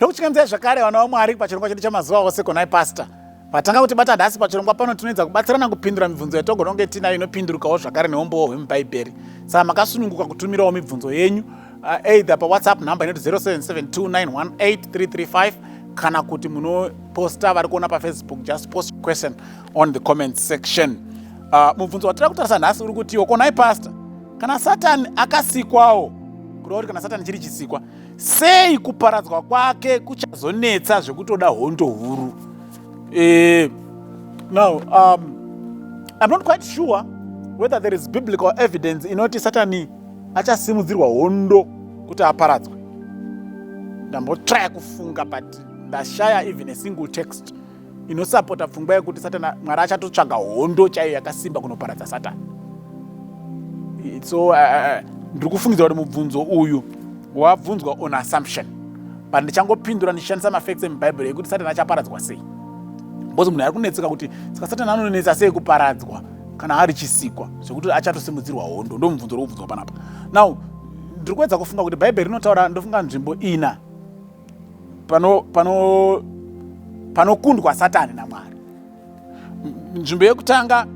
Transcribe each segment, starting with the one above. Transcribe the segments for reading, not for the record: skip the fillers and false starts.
Ndokuchingamidzai zvakare, vana vaMwari, pachirongwa chedu chamazuva ose, Konai Pastor. Vatanga kutibata nhasi pachirongwa pano, tinoedza kubatsirana kupindura mibvunzo yatogona kunge tinayo, inopindurukawo zvakare neumbowo hwemubhaibheri. Saka makasununguka kutumirawo mibvunzo yenyu either paWhatsApp number inoti 0772918335, kana kuti munoposta vari kuona paFacebook, just post question on the comment section. Mubvunzo watiri kutarisa nhasi uri kutiwo, "Konai Pastor, kana Satani akasikwawo, kureva kuti kana Satani chiri chisikwa, sei kuparadzwa kwake kuchazonetsa zvekutoda hondo huru?" Now, I'm not quite sure whether there is biblical evidence inoti Satani achasimudzirwa hondo kuti aparadzwe. Ndambotraya kufunga, but ndashaya even a single text inosapota pfungwa yekuti Satani, Mwari achatotsvaga hondo chaiyo yakasimba kunoparadza Satani. So ndiri kufungidzira kuti mubvunzo uyu wabvunzwa on assumption, but ndichangopindura ndichishandisa mafacts emubhaibheri ekuti Satani achaparadzwa sei, because munhu ari kunetseka kuti saka Satani anonetsa sei kuparadzwa kana ari chisikwa zvekuti achatosimudzirwa hondo. Ndo mubvunzo uri kubvunzwa panapa. Now, ndiri kuedza kufunga kuti Bhaibheri rinotaura, ndofunga nzvimbo ina panokundwa pano Satani naMwari. Nzvimbo yekutanga,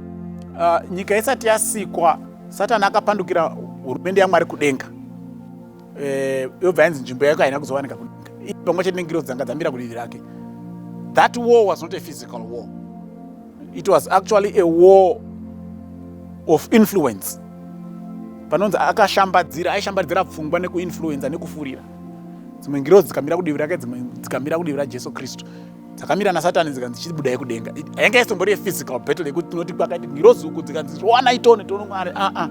nyika isati yasikwa, Satani akapandukira hurumende yaMwari kudenga. Yobva yanzi nzvimbo yako haina kuzowanika kudenga, pamwe chete nengirozi dzanga dzamira kudivi rake. That war was not a physical war, it was actually a war of influence. Panonzi akashambadzira, aishambadzira pfungwa nekuinfluenza nekufurira. Dzimwe ngirozi dzikamira kudivi rake, dzimwe dzikamira kudivi raJesu Kristu, dzakamira naSatani, dzikanzi chibudai kudenga. Hainga isimbori yephysical battle yekuti tinoti kwakaiti ngirozi uku dzikanzi rowanai tone tone Mwari. Aa,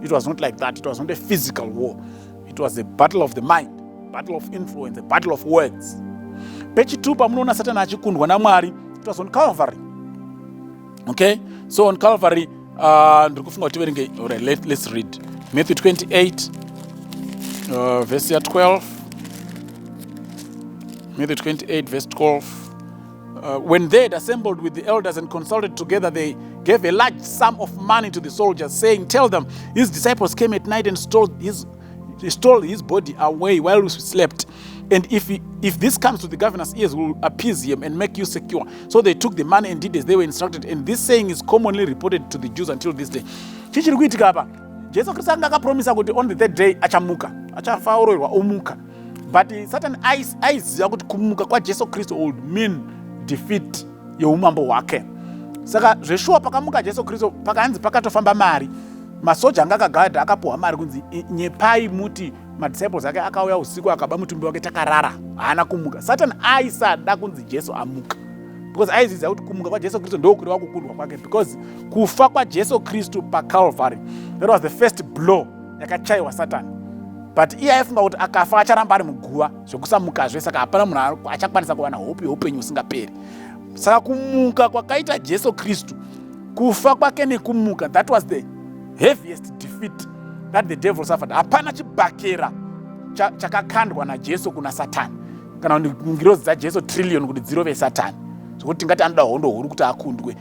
it was not like that. It was not a physical war, it was a battle of the mind, battle of influence, a battle of words. Pechitwo pamunoona Satani achikundwa naMwari, it was on Calvary. Okay, so on Calvary, ndiri kufunga kuti tiverenge. Alright, let's read Matthew 28, verse ya 12. Matthew 28 verse 12. When they had assembled with the elders and consulted together, they gave a large sum of money to the soldiers, saying, "Tell them, 'His disciples came at night and stole his body away while we slept.' And if this comes to the governor's ears, we will appease him and make you secure." So they took the money and did as they were instructed. And this saying is commonly reported to the Jews until this day. Chichiri kuitika apa, Jesu Kristu anga akapromisa kuti on the third day achamuka, achafa, oroerwa, omuka. But Satan aiziva kuti kumuka kwaJesu Kristu would mean defeat yeumambo hwake. Saka zveshuwa, pakamuka Jesu Kristu, pakanzi pakatofamba mari. Masoja anga akagadha akapuhwa mari kunzi, "Nyepai muti madisciples ake akauya usiku akaba mutumbi wake takarara, haana kumuka." Satan aisada kunzi Jesu amuka, because aiziziva kuti kumuka kwaJesu Kristu ndokureva kukundwa kwake, because kufa kwaJesu Kristu paCalvary, that was the first blow yakachayiwa Satani. But iye aifunga kuti akafa acharamba ari muguva zvekusamukazve, saka hapana munhu achakwanisa kuwana hope yeupenyu husingaperi. Saka kumuka kwakaita Jesu Kristu, kufa kwake nekumuka, that was the heaviest defeat that the devil suffered. Hapana chibhakera chakakandwa naJesu kuna Satani, kana kuti ngirozi dzaJesu trillion kuti dzirove Satani, zvokuti tingati anoda hondo huru kuti akundwe.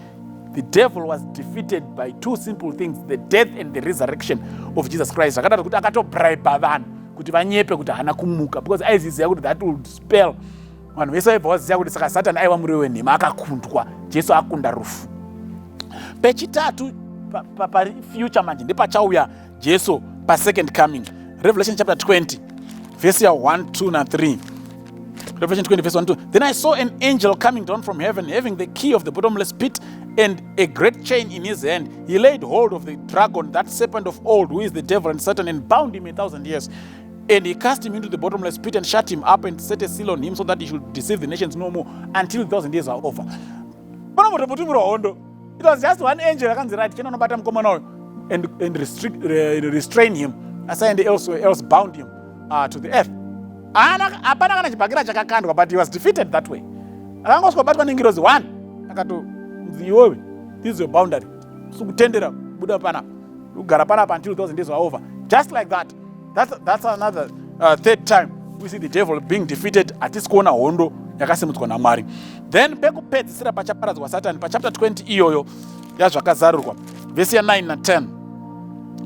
The devil was defeated by two simple things, the death and the resurrection of Jesus Christ. Zvakadaro kuti akatobriba vanhu kuti vanyepe kuti haana kumuka, because aiziziva kuti that would spell vanhu vese vaibva vaziva kuti saka Satani aiva murevi wenhema, akakundwa, Jesu akunda rufu. Pechitatu, pafuture manje, ndepachauya Jesu pasecond coming. Revelation chapter 20 verse ya 1, 2 na3. Revelation 20 verse 1, 2. "Then I saw an angel coming down from heaven, having the key of the bottomless pit and a great chain in his hand. He laid hold of the dragon, that serpent of old, who is the devil and Satan, and bound him 1,000 years. And he cast him into the bottomless pit and shut him up and set a seal on him so that he should deceive the nations no more until 1,000 years are over." Panomotomutumira hondo. It was just one angel akanzi, "Right, chienda unobata mukomana uyu and restrain him asaende elsewhere else, bound him to the earth." Hapana kana chibhakira chakakandwa, but he was defeated that way. Akangosvikobatwa nengirozi one, akatonzi, "Iwewe, this is your boundary, sikutendera buda panapa, kugara panapa until 1,000 days are over." Just like that. That's another third time we see the devil being defeated. Hatisi kuona hondo yakasimudzwa naMwari. Then pekupedzisira pachaparadzwa Satani, pachapter 20 iyoyo yaZvakazarurwa, vhesi ya9 na10.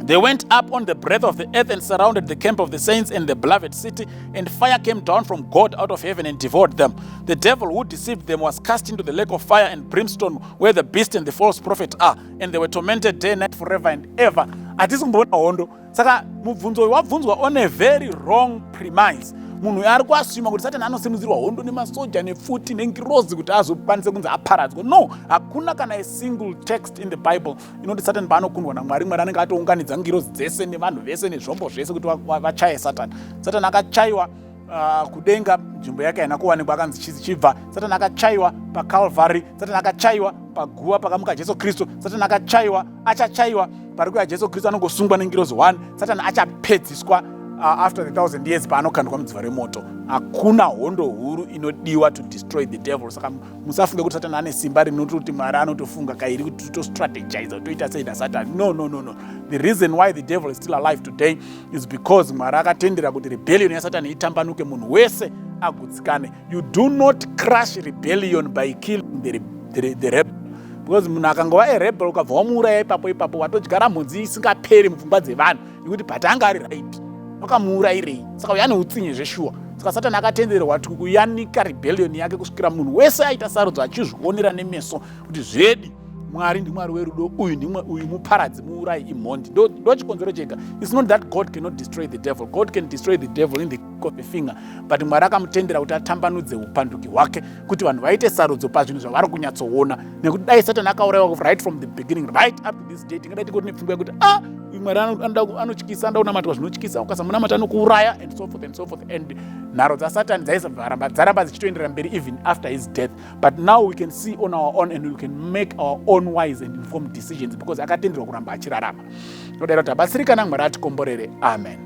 They went up on the breadth of the earth and surrounded the camp of the saints and the beloved city, and fire came down from God out of heaven and devoured them. The devil who deceived them was cast into the lake of fire and brimstone, where the beast and the false prophet are, and they were tormented day and night forever and ever. Hatisi kumboona hondo. Saka mubvunzo uyu wabvunzwa on a very wrong premise. Munhu uyu ari kuasuma kuti Satani anosimudzirwa hondo nemasoja, nepfuti, nengirozi kuti azokwanise kunzi aparadzwe. No, hakuna kana a single text in the Bible inoti Satani paanokundwa naMwari, Mwari anenge atounganidza ngirozi dzese nevanhu vese nezvombo zvese kuti vachaye Satani. Satani akachaiwa kudenga, nzvimbo yake haina kuwanikwa, akanzi chibva. Satani akachaiwa paCalvary. Satani akachaiwa paguva pakamuka Jesu Kristu. Satani akachaiwa, achachaiwa pari kuya Jesu Kristu, anongosungwa nengirozi 1. Satani achapedziswa after the 1000 years paanokandwa mudziva remoto. Hakuna hondo huru inodiwa to destroy the devil. Saka musafunge kuti Satani ane simba rinototi Mwari anotofunga kairi kuti tostrategize, toita sei naSatani. No, no, no, no. The reason why the devil is still alive today is because Mwari akatendera kuti rebellion yaSatani itambanuke, munhu wese agutsikane. You do not crush rebellion by killing the rebel, because munhu akangova arebel, ukabva wamuuraya ipapo ipapo, watodyara mhodzi isingaperi mupfungwa dzevanhu nekuti but anga ari right, wakamuurayirei? Saka uyo ane utsinye zveshuwa. Saka Satani akatenderwa kuti kuyanika rebellion yake kusvikira munhu wese aita sarudzo achizvionera nemeso kuti zvedi Mwari ndiMwari werudo, uyu ndimwe, uyu muparadzi, muurayi, imhondi. Ndo chikonzero chega. It's not that God cannot destroy the devil. God can destroy the devil in the of a finger, but Mwari akamutendera kuti atambanudze upanduki hwake kuti vanhu vaite sarudzo pazvinhu zvavari kunyatsoona. Nekuti dai Satani akaurayiwa right from the beginning, right up to this day, tingadai tikoti nepfungwa yekuti, ah, uyu Mwari anotyisa, anoda kunamatwa zvinotyisa, ukasamunamata anokuuraya, and so forth and so forth. And nharo dzaSatani dzaisaramba dzaramba dzichitoenderera mberi even after his death. But now we can see on our own and we can make our own wise and informed decisions because akatenderwa kuramba achirarama. Nodera kuti abatsirikana. Mwari atikomborere. Amen.